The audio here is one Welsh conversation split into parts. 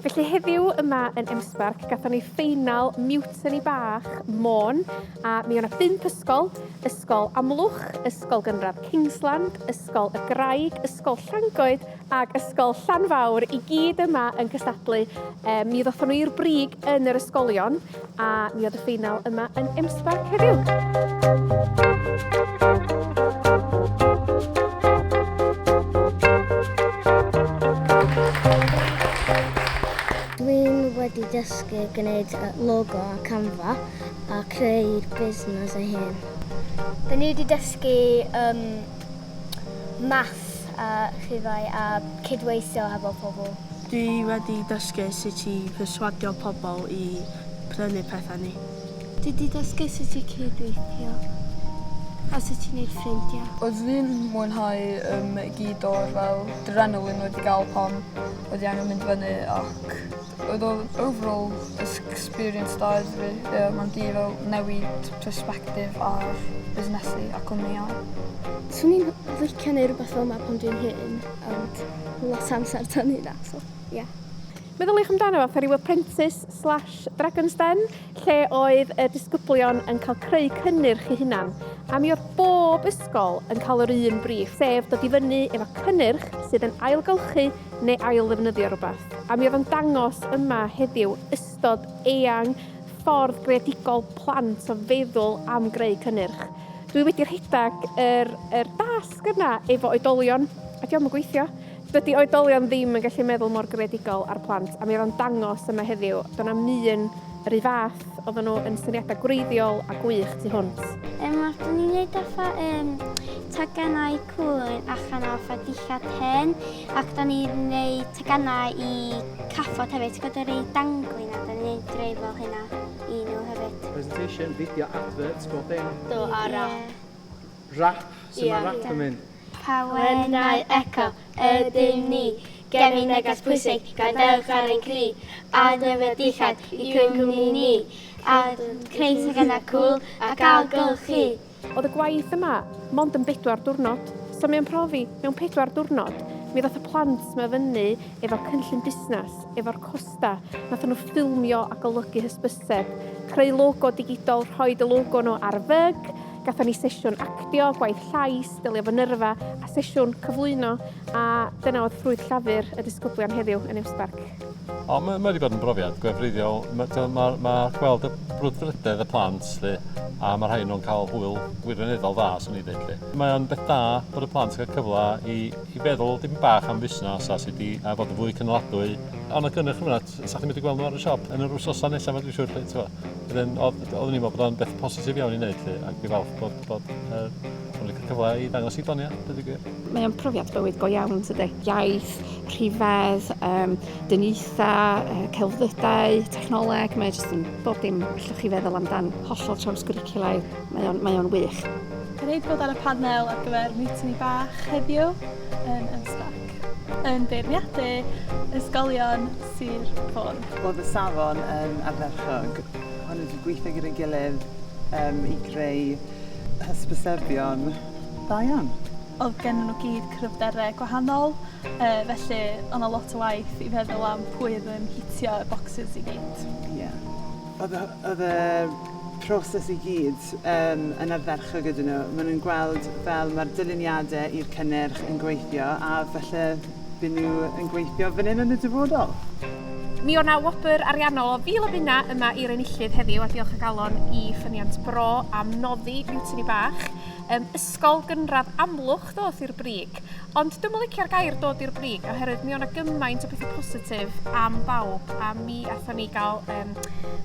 Felly heddiw yma yn M-SParc gathon ni ffeinal Mutiny Bach Môn a mi o'na bump ysgol, Ysgol Amlwch, Ysgol Gynradd Kingsland, Ysgol y Graig, Ysgol Llangoed ac Ysgol Llanfawr i gyd yma yn cystadlu. Um, mi ddothon nhw i'r brig yn yr ysgolion a mi oedd y ffeinal yma yn M-SParc heddiw. Dwi'n wedi dysgu gwneud logo a Canva a creu'r busnes ei hun. Da ni wedi dysgu um, math a rhifau a cydweithio hefo pobl. Dwi wedi dysgu sut i perswadio pobl i prynu pethau ni. Dwi 'di dysgu sut i cydweithio a sut i wneud ffrindiau. Oedd fi'n mwynhau um, gyd o'r fel adrenaline wedi gael pan oedd i angen mynd fyny ac oedd o overall experience da iddo fi. Yeah, mae'n di fel newid perspective ar busnesu a cwmnïau. Swn i'n licio neud rhywbeth fel yma pan dwi'n hŷn, ond lot o amser tan hynna, so ie. Yeah. Meddyliwch amdano fo, fatha ryw apprentice slash Dragon's Den, lle oedd y disgyblion yn cael creu cynnyrch eu hunan. A mi oedd bob ysgol yn cael yr un briff, sef dod i fyny efo cynnyrch sydd yn ailgylchu neu ail-ddefnyddio rhywbeth. A mi oedd o'n dangos yma heddiw ystod eang ffordd greadigol plant o feddwl am greu cynnyrch. Dwi wedi rhedeg yr, yr dasg yna efo oedolion, a dio'm yn gweithio. Dydy oedolion ddim yn gallu meddwl mor greadigol â'r plant, a mi oedd o'n dangos yma heddiw, doedd na'm un yr un fath, oedden nhw yn syniadau gwreiddiol a gwych tu hwnt. Um, Oeddwn ni'n neud fatha um, teganau cŵn allan o fatha dillad hen ac da ni'n neud teganau i cathod hefyd, ti'n gwybod y rei dangly na, da ni'n neud rei fel hynna i nhw hefyd. Presentation, video, adverts, bob dim. Do, a rap. Rap? Sut mae rap yn mynd? Pawennau eco ydym ni, Gennym neges pwysig, gadewch ar ein cri, A newid dillad i cwmni ni, A creu teganau cŵl ac ailgylchu. Oedd y gwaith yma mond yn bedwar diwrnod, so mae o'n profi mewn pedwar diwrnod mi ddoth y plant 'ma fyny efo cynllun busnes, efo'r costa, nathon nhw ffilmio a golygu hysbyseb, creu logo digidol, rhoid y logo nhw ar y fyg, gathon ni sesiwn actio, gwaith llais, delio efo nyrfa, a sesiwn cyflwyno, a dyna oedd ffrwyth llafur y disgyblion heddiw yn M-SParc. O, mae, mae wedi bod yn brofiad gwefreiddiol. Mae, ma, ma gweld y brwdfrydedd y plant, lle, a mae rhai nhw'n cael hwyl wirioneddol dda, swn i ddeud. Lle. Mae o'n beth da bod y plant yn cael cyfle i, i feddwl dim bach am fusnes a sut i a fod yn fwy cynaladwy. Ond y gynnyrch yma, sa chdi'n mynd i gweld nhw ar y siop yn yr wythnosau nesaf, dwi'n siŵr, lle, ti'n Wedyn, oeddwn i'n meddwl bod o'n beth positif iawn i wneud, lle, ac fi falch bod, bod uh, bod wedi cael cyfle i ddangos i doniau, dweud y gwir. Mae o'n profiad bywyd go iawn, tydi? Iaith, rhifedd, um, dyniaethau, uh, celfyddydau, technoleg, mae jyst yn bob dim allwch chi feddwl amdan, hollol trawsgwricwlaidd, mae o'n, mae o'n wych. Grêt bod ar y panel ar gyfer Mutiny Bach heddiw yn M-SParc yn beirniadu ysgolion Sir Fôn. Oedd y safon yn ardderchog. O'n nhw wedi gweithio gyda'i gilydd um, i greu hysbysebion da iawn. Oedd gen nhw gyd cryfderau gwahanol, uh, felly oedd 'na lot o waith i feddwl am pwy oedd yn hitio y boxes i gyd. Ie. Yeah. Oedd, oedd y proses i gyd um, yn ardderchog ydyn nhw. Maen nhw'n gweld fel mae'r dyluniadau i'r cynnyrch yn gweithio a falle byd nhw yn gweithio fan hyn yn y dyfodol. Mi o' 'na wobr ariannol o fil o bunna yma i'r enillydd heddiw a diolch o galon i Ffyniant Bro am noddi Mutiny Bach. Um, ysgol gynradd Amlwch ddoth i'r brig. Ond dwi'm yn licio'r gair dod i'r brig oherwydd mi o' 'na gymaint o bethau positif am bawb a mi athon ni gael um,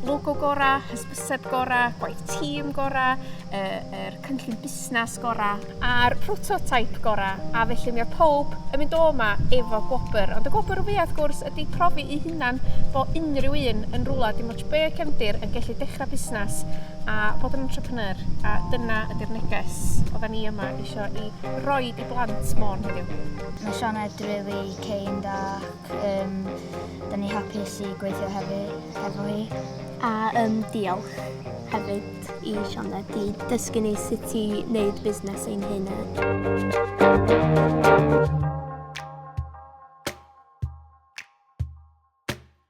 logo gora, hysbyseb gora, gwaith tîm gora, uh, er cynllun busnes gora a'r prototype gora a felly mi oedd pawb yn mynd o 'ma efo gwobr. Ond y gwobr fwya wrth gwrs ydy profi i hunan bo unrhyw un yn rwla dim ots be cefndir yn gallu dechrau busnes a bod yn entrepreneur a dyna ydy'r neges oedden ni yma isio i roid i blant Môn heddiw. Mae Sioned really kind ac um, da ni hapus i gweithio hefo, hefo hi. A um, diolch hefyd i Sioned i dysgu ni sut i wneud busnes ein hunain.